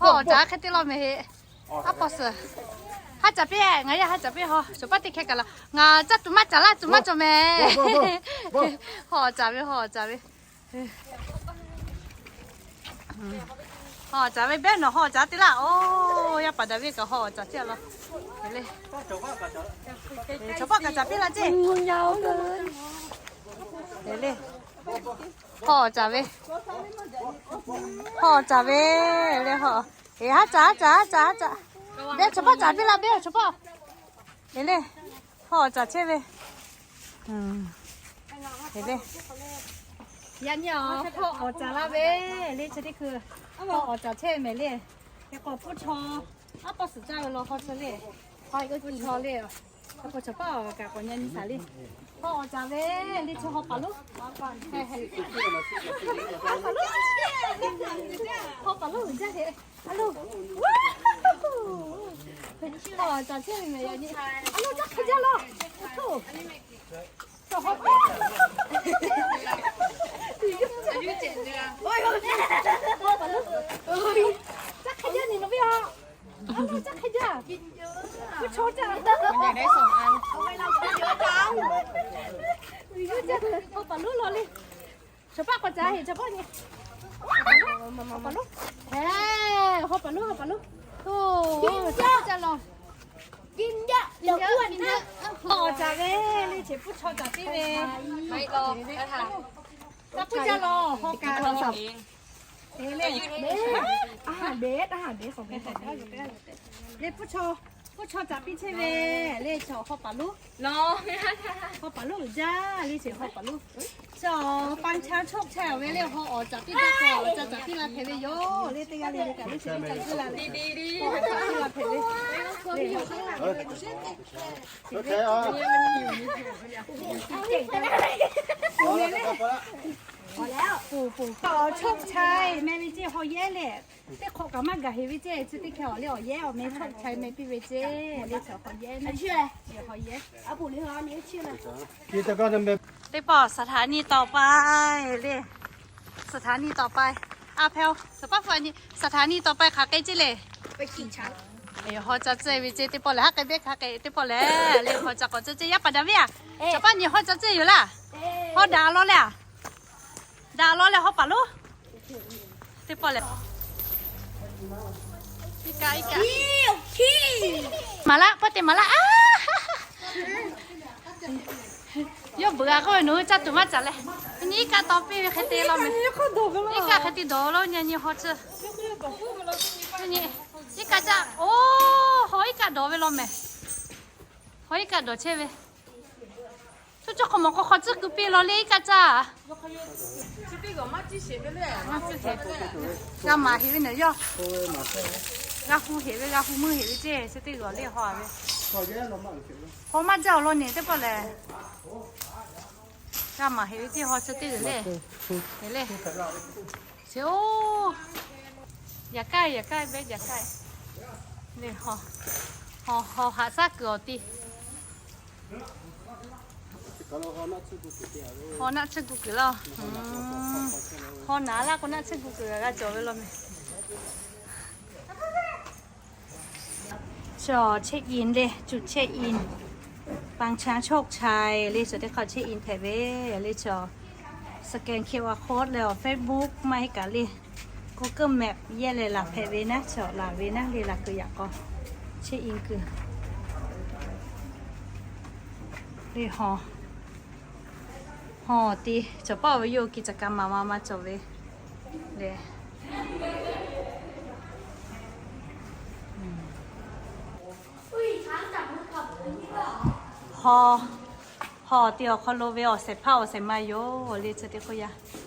Hawˉ caˍ hk'e te law mehˍ heˆ. Aˉ paw suhˍ. Haˉ caˍ piˇ, ngaˬ yaˇ haˉ caˍ piˇ haw. Shawˍ paˇ teˇ hkeh kaꞈ la. Ngaˬ caˇ tuˬ maˇ caˍ laˇ, tuˬ maˇ cawˬ mehˍ. Hawˉ caˍ ve, hawˉ caˍ ve. Hawˉ caˍ ve, behˇ nawˬ hawˉ caˍ te laˇ. Oˇ, yaˇ paˍ Daˍviˆ kaꞈ hawˉ caˍ chehˇ law. Shawˍ paˇ kaꞈ caˍ piˇ laˇ ceˇ. Hawˉ caˍ ve. Hawˉ caˍ ve le hawˉ. Eˬ, haˉ caˍ, haˉ caˍ, haˉ caˍ, haˉ caˍ. Behˇ, shawˍ paˇ caˍ piˇ laˇ, behˇ, shawˍ paˇ. Eˬ le, hawˉ caˍ chehˇ ve. Eˬ le, yaꞈ nyi hawˉ awˬ caˍ laˇ ve le, chi teˇ hkui hawˉ awˬ caˍ chehˇ ve mehˍ le. Hk'e k'o puˇ chaw, aˉ paw suhˍ caˇ ve law hawˉ chi le. Hawˉ k'o puˇ chaw le. Hk'e k'o shawˍ paˇ awˬ kaꞈ k'awꞈ nyi nyi shaˍ le. Hawˉ awˬ caˍ ve le, chi hawˉ paˍ lonˉ. Hawˉ paˍ lonˉ, hawˉ paˍ lonˉ uiˍ jaˇ heˆ. A lo, hawˉ caˍ chehˇ ve mehˍ yaꞈ nyi. A lo, caˇ hk'e jaˇ law. Caˇ hk'e jaˇ ni nawˬ viˉ a. A lo, caˇ hk'e jaˇ. Puˇ chaw caˇ. Hawˉ paˍ lonˉ law le. Shawˍ paˇ k'awꞈ caˍ heˆ, shawˍ paˇ nyi. Hawˉ paˍ lonˉ. Hawˉ paˍ lonˉ, hawˉ paˍ lonˉ. Oˇ, caˇ law. Hawˉ caˍ ve le, chi puˇ chaw caˍ piˇ ve. Caˇ puˇ caˇ law, hawˉ kaꞈ. Eˬ le, a ha deˍ, a ha deˍ k'awꞈ ve k'awꞈ ve. Le puˇ chaw, puˇ chaw caˍ piˇ chehˇ ve le, chaw hawˉ paˍ lonˉ. Hawˉ paˍ lonˉ uiˍ jaˇ le, chi hawˉ paˍ lonˉ. Chaw ปางช้างโชคชัย awˬ ve le, hawˉ awˬ caˍ piˇ jaˇ k'o, awˬ caˍ caˍ piˇ la hpehꞈ ve yoˬ le, teˇ g'aˇ le le kaꞈ le, chi teˇ g'aˇ piˇ la hpehꞈ ve. Hawˉ caˍ piˇ la hpehꞈ ve. Awˬ โชคชัย meh ve ceˇ, hawˉ yehˉ le. Teˇ hk'awꞈ kaꞈ maˇ gaˬ heˍ ve ceˇ, chi teˇ hkeh awˬ le awˬ yehˉ awˬ meh โชคชัย meh piˇ ve ceˇ, le chaw hawˉ yehˉ, hawˉ yehˉ. Teˇ pawˆ สถานีต่อไป le. สถานีต่อไป a hpehˇ oˬ, shawˍ paˇ hpu a nyi สถานีต่อไป hk'aˬ hk'e ceˇ le. Hawˉ caˇ tcuhˇ ve ceˇ, teˇ pawˆ lehˬ haˉ k'ai behˇ hk'aˬ hk'e, teˇ pawˆ lehˬ le hawˉ caˇ k'awꞈ tcuhˇ ceˇ. Yaˇ paˍ Daˍviˆ a, shawˍ paˇ nyi hawˉ caˇ tcuhˇ yoˬ laˇ. Hawˉ daꞈ law le a. Daꞈ law leh hawˉ paˍ lonˉ. Teˇ pawˆ lehˬ, maˍ laˇ, pawˆ te maˍ laˇ. Yawˇ beuꞈ a k'oˆ ve, nawˬ hui caˇ tuˬ maˇ caˍ leh, nyi iˉ kaˆ taw piˇ ve hk'e te law mehˍ. Iˉ kaˆ hk'e te dawˬ law, nyi nyi hawˉ tcuhˇ. Iˉ kaˆ caˇ, oˇ, hawˉ iˉ kaˆ dawˬ ve law mehˍ. Hawˉ iˉ kaˆ dawˬ chehˇ ve. Chaw chaw hk'awꞈ mawˬ k'o hk'aw tcuhˉ kuiˬ piˇ law le iˉ kaˆ caˇ. G'a maˍ heˍ ve naˬ yawˇ. G'a hu heˍ ve, g'a hu meuˇ heˍ ve ceˇ, chi teˇ g'awˬ le hawˉ ve. Hawˉ maˇ jaˇ awˬ lawn nyi teˇ pawˆ lehˬ. G'a maˍ heˍ ve ceˇ, hawˉ chi teˇ g'awˬ le. Heˍ le. Chi oˇ, yaꞈ kaˇ yaꞈ kaˇ behˆ yaꞈ kaˇ le. Hawˉ haꞈ shaˉ kuiˬ awˬ ti. Hawˉ naˆ tsuhˇ gu kuiˬ laˇ. Hawˉ naˍ laˇ k'o naˆ tsuhˇ gu kuiˬ g'a cawˬ ve law mehˍ. Chaw check in le, จุด check in ปางช้างโชคชัย le, chaw teˇ hk'aˇ check in hpehꞈ ve le, chaw scan QR code leh awˬ Facebook maˇ heˆ kaꞈ le, Google Map yehˇ leh laˬ hpehꞈ ve naˉ, chaw laˬ ve naˉ le, laˬ kuiˬ yaꞈ k'aw check in kuiˬ le hawˉ. Hawˬ te cawˬ paˆ ve yoˬ, ki caꞈ ka maˍ ma maˇ cawˬ ve le. Hawˬ, hawˬ te awˬ hk'aw lo ve awˬ shehˍ hpaˇ awˬ shehˍ ma yoˬ le, chi teˇ hk'oˆ yaˇ.